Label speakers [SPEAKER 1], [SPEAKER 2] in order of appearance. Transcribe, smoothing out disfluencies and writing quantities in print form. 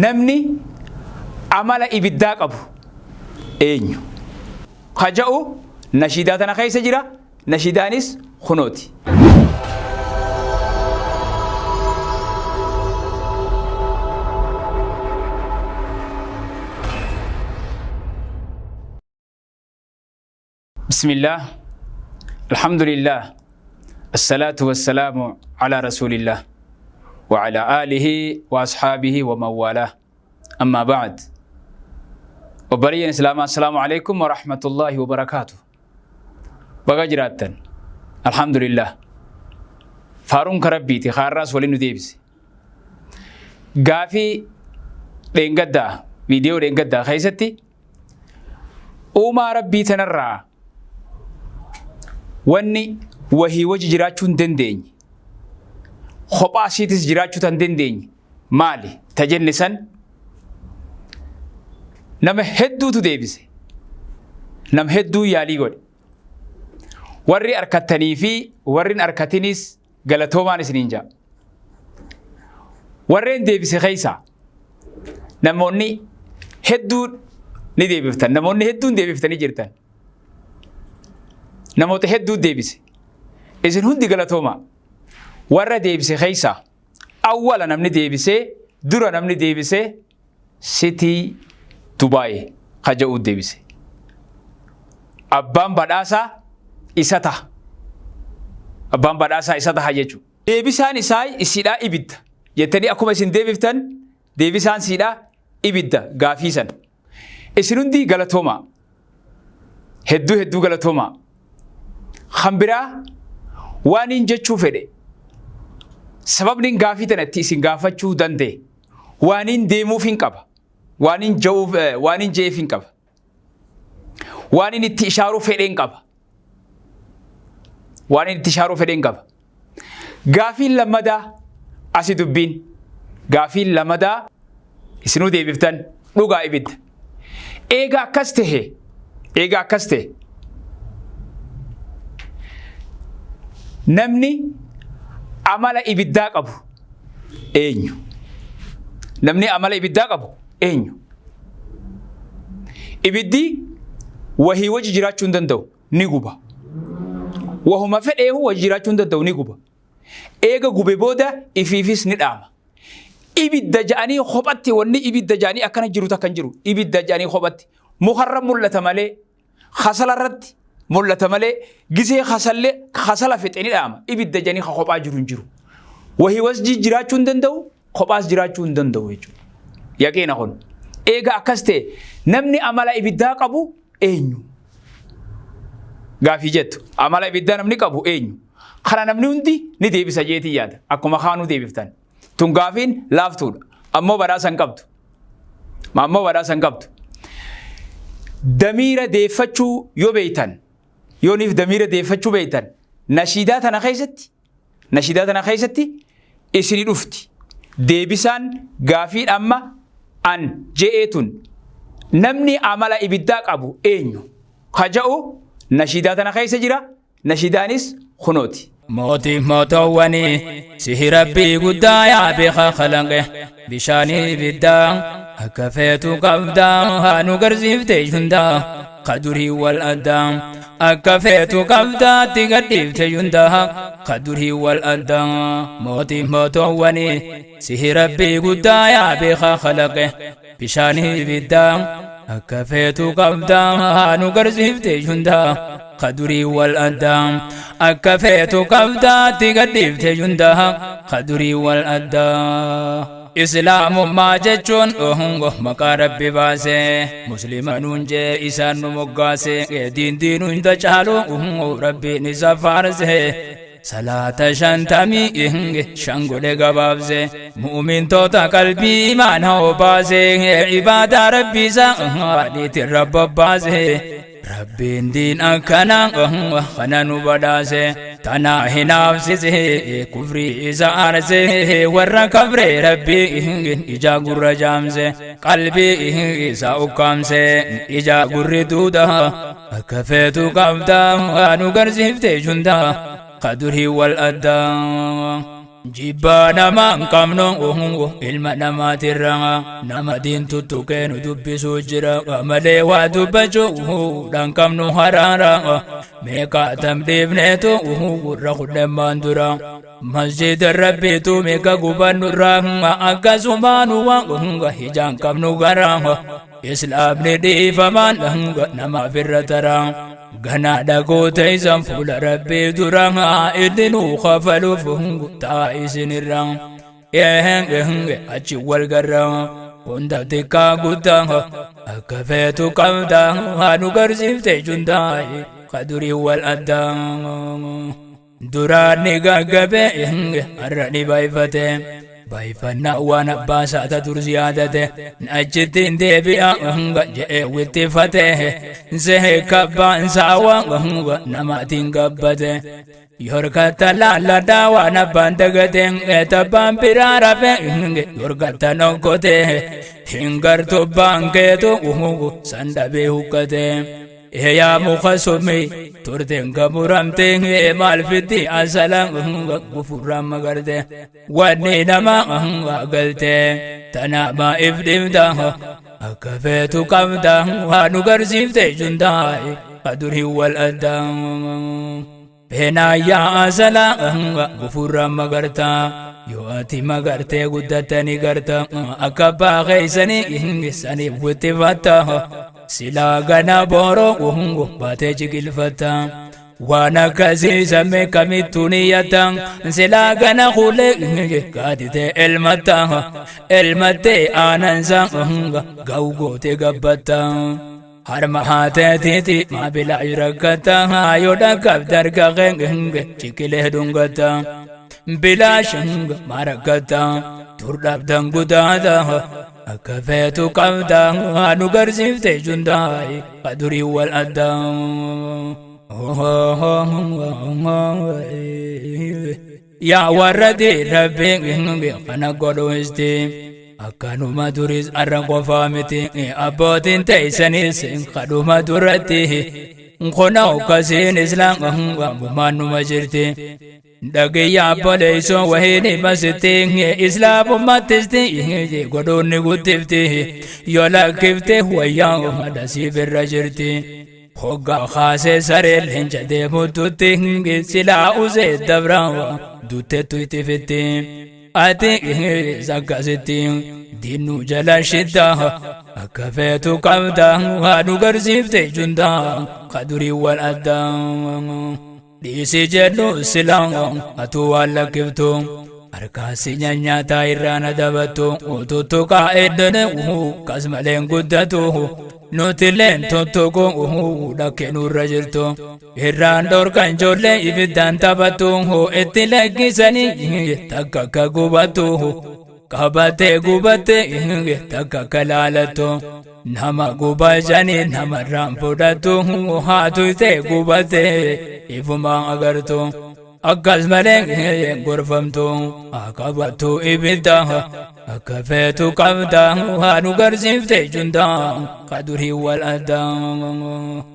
[SPEAKER 1] Namni amala ibiddaa qabu eenyu? Ka ja'u nashiidaa tana keessa jira. Nashiidaanis kunooti. بسم الله، الحمد لله، الصلاة والسلام على رسول الله وعلى آله وأصحابه ومن والاه، أما بعد. Obboleeyyan Islaamaa, السلام عليكم ورحمة الله وبركاته. Baga jiraattan. الحمد لله. Faaruun ka Rabbiiti kaarraas waliin nu deebise. Gaafii dheengaddaa, viidiyoo dheengaddaa keessatti, uumaa Rabbii tanarraa wanni wahii wajji jiraachuu hin dandeenye, kophaa isiitis jiraachuu tan dandeenye maali ta jenne san, nama hedduutu deebise. Nama hedduu yaalii godhe. Warri arkattanii fi warri hin arkatinis galatoomaan isiniin ja'a. Warreen deebise keessaa namoonni hedduu ni deebiftan. Namoonni hedduun deebiftanii jirtan. Namoota hedduu deebise. Isin hundi galatoomaa. Warra deebise keessaa awwala namni deebisee, dura namni deebisee, City Dubaay ka jedhu deebise. Abbaan badhaasaa isa taha. Abbaan badhaasaa isa taha jechuudha. Deebisaan isaa isiidhaa ibidda jettanii akkuma isin deebiftan, deebisaan siidhaa ibidda gaafii sana. Isin hundi galatoomaa. Hedduu hedduu galatoomaa. Kan biraa waan hin jechuu fedhe, sababni gaafii tanatti isin gaafachuu danda'e, waan hin deemuuf hin qaba. Waan hin ja'uuf, waan hin je'eef hin qaba. Waan hin itti ishaaruu fedhe hin qaba. Waan hin itti ishaaruu fedhe hin qaba. Gaafiin lammadaa asi dubbiin. Gaafiin lammadaa isinuu deebiftan, dhugaa ibidda. Eega akkas tahe, eega akkas tahe, namni amala ibiddaa qabu eenyu? Namni amala ibiddaa qabu eenyu? Ibiddi wahii wajji jiraachuu hin danda'u, ni guba. Wahuma fedheehu wajji jiraachuu hin danda'u, ni guba. Eega gube booda ifiifis ni dhaama. Ibidda ja'anii kophatti, wanni ibidda ja'anii akkana jiru takka hin jiru. Ibidda ja'anii kophatti mukarra mul'ata malee, kasala irratti mul'ata malee, gisee kasallee kasala fixe ni dhaama. Ibidda ja'anii ka kophaa jiru hin jiru. Wahii wajji jiraachuu hin danda'u, kophaas jiraachuu hin danda'u jechuudha. Yaqiina kun. Eega akkas ta'e, namni amala ibiddaa qabu eenyu? Gaafii jettu. Amala ibiddaa namni qabu eenyu? Kana namni hundi ni deebisa jeetii yaada. Akkuma kaanuu deebiftan. Tun gaafiin laaftuudha. Ammoo badhaasa hin qabdu. Ammoo badhaasa hin qabdu. Damiira deeffachuu yoo beeytan, yooniif damiira deeffachuu beeytan, nashiidaa tana keessatti isini dhufti. Deebisaan gaafiin amma an je'ee tun, namni amala ibiddaa qabu eenyu? Ka ja'u nashiidaa tana keessa jira. Nashiidaanis kunooti.
[SPEAKER 2] Mootii mootoowwanii sihi Rabbii guddaa, yaa beekaa kalaqe bishaanii ibiddaa, akka feetu qabdaa, haa nu garsiifte hundaa ka durii wal addaa. Akka feetu qabdaa, itti gadhiifte hundaa ka durii wal addaa. Mootii mootoowwanii sihi Rabbii guddaa, yaa beekaa kalaqe bishaanii ibiddaa, akka feetu qabdaa, haa nu garsiifte hundaa ka durii wal addaa. Akka feetu qabdaatti gadhiifte hundaa ka durii wal addaa. Islaamummaa jechuun ohungo maqaa Rabbi baase, Muslima nuun jee isaan nu moggaase. Diin diin hunda caalu Rabbiin isa faarse, salaata 55 godhe gabaabse. Mu'mintoota qalbii imaana obaase, ibaadaa Rabbi isaa dhiitirra bobbaase. Rabbiin diin akkana kana nu badhaase, tanaa hinaafsise, kufrii isa aarse. Warra kafre Rabbii ija gurra jaamse, qalbii isa ukkaamse, ija gurri duuda. Akka feetu qabda, nu garsiifte hunda ka durii wal addaa. Jibbaa namaa hin qabnu ilma namaatirra nama diintu tuqee nu dubbisuu jira malee waa dubbachuudhaan qabnu haraara meeqaa tamdhiifneetu gurra kudhammaan dura masjida rabbiitu meeqa gubannurraa akkasumaan waan hijaan qabnu gara islaamni dhiifamaan namaaf irra tara. Ganaa dhagoota isan fuula rabbii dura inni nuu kafaluuf taa isinirra achi wal garra hunda xiqqaa guddaa akka feetu qabda nu garsiifte jundaa kadurii wal addaa duraan ni gaggabe har'a ni baay'ifate. Baay'ifannaa waan abbaa saata dur ziyaadate achitti hin deebi'a je'ee wittifate sehe kabbaan saawaa namaatiin gabbate yorkatta laalladhaa waan abbaan dagate tabbaan biraa rafe yorkatta nokkote hin gartu baankeetu san dhabee huqqate. Yaa muka summi turteen gamuramte maal fitti asala gufurraan magarte wanni nama galte tanaama if dhibda akka feetu qabda waa nu garsiifte jundaa kadurii wal addaa. Feenaa yaa asala gufurraan magarta yoo ati magartee guddattanii garta akka abbaa keeysanii saniif wittifatta. Silaa gana booroo baatee jiqilfatta waan akkasii sammee kamittuu niyyata silaa gana kuulee gaaditee elmatta elmattee aanansa ga'u gootee gabbatta harma haateetiiti maabila rakkata yoo dhaqqab darga jiqilee dhungatta bilaash marakkatta dur dhabdan gudaata akka feetu qabda nu garsiifte jundaa kadurii wal addaa. Yaa warra rabbi kana godhu isti akkanuma duris arra qofaa miti abbootiin teeysanis kadhuma duratti kuna akkasiin islaamummaan numa jirti. Dhagiyya abboleessoo wahiin masitti islaamummattisti godhuun ni guddifti yoo lakkifte wayyaa madasiif irra jirti. Hoggaa kaasee saree leenca deemuttutti silaa usee dabraa duttettu itti fitti. Ati akkasitti diinuu jala shidda akka feetu qabda nu garsiifte jundaa kadurii wal addaa. Dhiisi jedhu silaa atuu waan lakkiftu harkaasi nyanyaataa irraan adabattu tuttuqaa eddone kas maleen guddatu nutilleen tuttuqu dhakke nurra jirtu irraan dhorkan ijoollee ibiddaan taphattu itti lakkisanii takka akka gubattu qabattee gubattee takka akka laalattu nama gubajanii namarraan fudhattu haatu ta'e gubattee ifumaan agartu akkas malee gorfamtu qabattu ibidda akka feetu qabda nu garsiifte jundaa kadurii wal addaa.